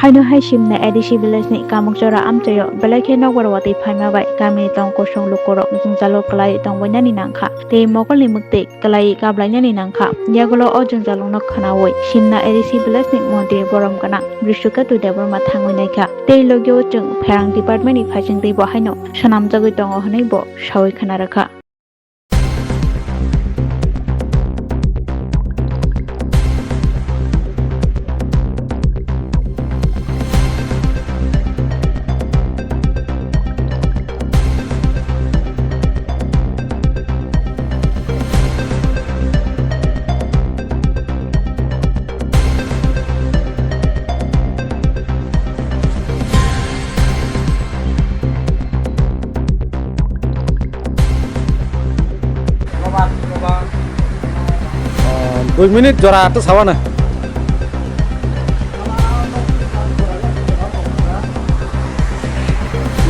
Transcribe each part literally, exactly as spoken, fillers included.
Haino hai simna A D C village ni Kamakchora amchaio belai khe nokbar watwi phaima bai kamini tong kosong lukurok jwngjalo kwlai tongbainani nangkha tei mokolni mwktwi kwlai kablainani nangkha. Yagulo o jwngjalokno khwnawi simna A D C village ni montri borom gwnang Brishuketu Debbarma thangwi naikha tei logio chwng pherang department ni phaisingtwi bo haino swnamjagwi tongo hwnwi bo sawi khwna rwkha. Dui minute jora to sawana.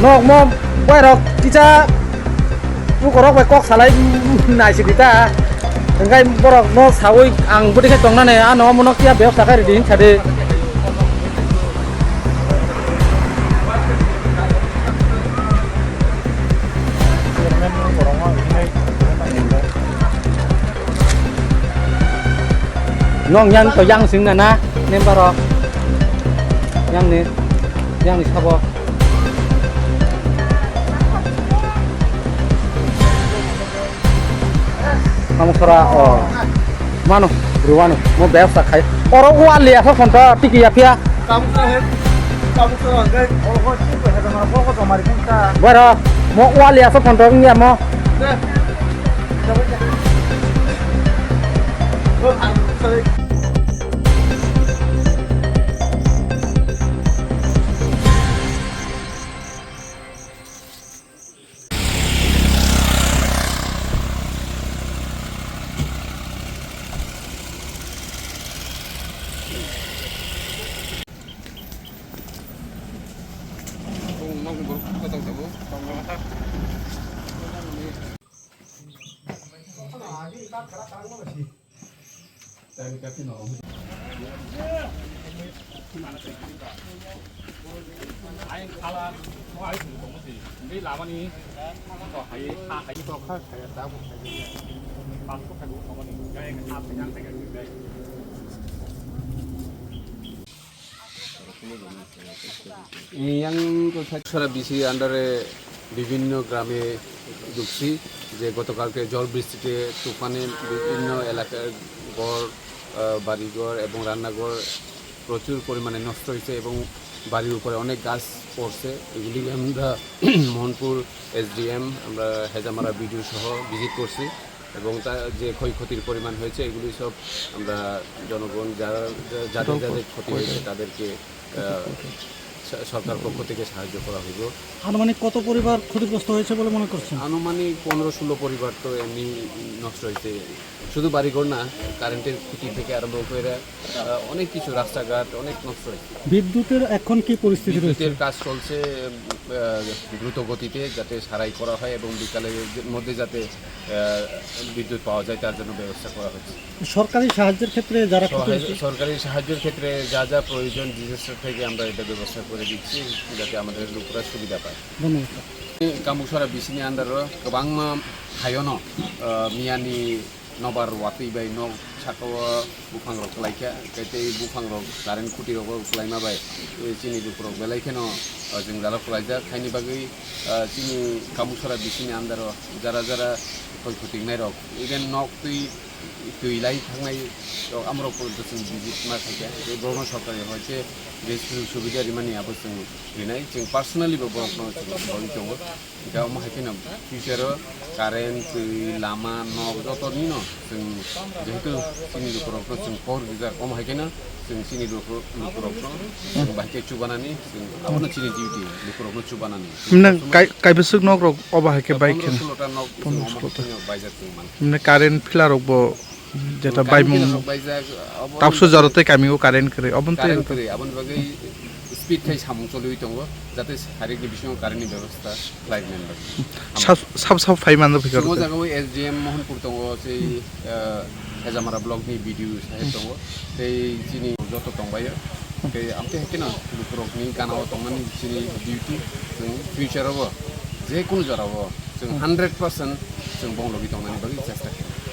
Nok mo boy rok kisa pukorok bai kok salai naisidi ta. Hingkai borok no sawi ang bwdikhe tongnani ano omono kiya bebsa khairidi hinsadi. Nong yang to yang sing na na, nem baro. Yang ni, yang ni sabo. Kamu sora, oh. Mano, ruwano, mo bebsa khai. Oro wali asa phone to tiki ya phia. Kamu sora he, kamu sora he, oro ho chi ko he, mara ko ko mari phone ta. Baro, mo wali asa phone to ngi mo. Yang সারা বিসি আন্ডারে বিভিন্ন গ্রামে ঢুকছি, যে গতকালকে ঝড় বৃষ্টিতে তুফানে বিভিন্ন এলাকার ঘর, আহ, বাড়িঘর এবং রান্নাঘর প্রচুর পরিমাণে নষ্ট হয়েছে এবং বাড়ির উপরে অনেক গাছ পড়ছে। এগুলি আমরা মোহনপুর এসডিএম, আমরা হেজামারা বিডিও সহ ভিজিট করছি এবং তা যে ক্ষয়ক্ষতির পরিমাণ হয়েছে এগুলি সব আমরা জনগণ যারা, যাদের যাদের ক্ষতি হয়েছে তাদেরকে, আহ, স-, সরকার পক্ষ থেকে সাহায্য করা হইব। আনুমানিক কত পরিবার ক্ষতিগ্রস্ত হয়েছে বলে মনে করছেন? আনুমানিক পনেরো ষোলো পরিবার তো এমনি নষ্ট হয়েছে। শুধু বাড়িঘর না, কারেন্টের খুঁটি থেকে আরম্ভ করে, আহ, অনেক কিছু, রাস্তাঘাট অনেক নষ্ট হয়েছে। বিদ্যুতের এখন কি পরিস্থিতি রয়েছে? বিদ্যুতের কাজ চলছে, আহ, দ্রুত গতিতে, যাতে সারাই করা হয় এবং বিকালের মধ্যে যাতে, আহ, বিদ্যুৎ পাওয়া যায়, তার জন্য ব্যবস্থা করা হচ্ছে। সরকারি সাহায্যের ক্ষেত্রে যারা ক্ষতিগ্রস্ত সহায়-, সরকারি সাহায্যের ক্ষেত্রে যা যা প্রয়োজন, ডিজাস্টার থেকে আমরা এটা ব্যবস্থা করে দিচ্ছি, যাতে আমাদের লোকরা সুবিধা পায়। ধন্যবাদ, sir. Kamuksora bisini under o kwbangma thaiono, ah, miyani nobar watwi bai nok saka o buphang rok kwlaikha, tei tei buphang rok current khuti rogo kwlaima bai, eh, chini lukurok belai kheno, ah, jwngjalo kwlaijak. Haini bagwi, ah, chini Kamuksora bisini under o jara jara khoi khutingnai rok, even nok twi twi lai thangnai rok, amorok pore chwng visit ma khaikha, tei borokno sorkari hoi khe je sujuk subida rimani abo chwng rinai, chwng personally bo borokno chwng rwi tongo. Hingkhe omo hai kheno future o current, twi, lama, nok joto nino chwng jehetu chini lukurokno chwng kok rijak, omo hai kheno chwng chini luku-, lukurokno chwng bahai khe chubanani, chwng abono chini duty, lukurokno chubanani. Himnang kai-, kaibwswk nok rok obo hai khe bai kheno? Pondro solo ta nok chwng omo hai kheno baijak chwng mankha. Himnang current pila rok bo Jeta bai mung. Tabso jaro tei kami o current kwrwi, aboni tei current kwrwi, aboni bagwi speed khai samung choliwi tongo, jate sari ni bisingo current ni bebostha khlai rwna bagwi. Sab, sab, sab phai mano phikar. Sumo jaga o S D M Mohanpur tongo, sei, eh, Hejamara block ni B D O saheb tongo, tei chini joto tongbaio. Tei amtwi hai kheno lukurokni gana-o tongnani chini duty, chwng future-o je kunu jora-o chwng hundred percent chwng bong logi tongnani bagwi chesta khlainai.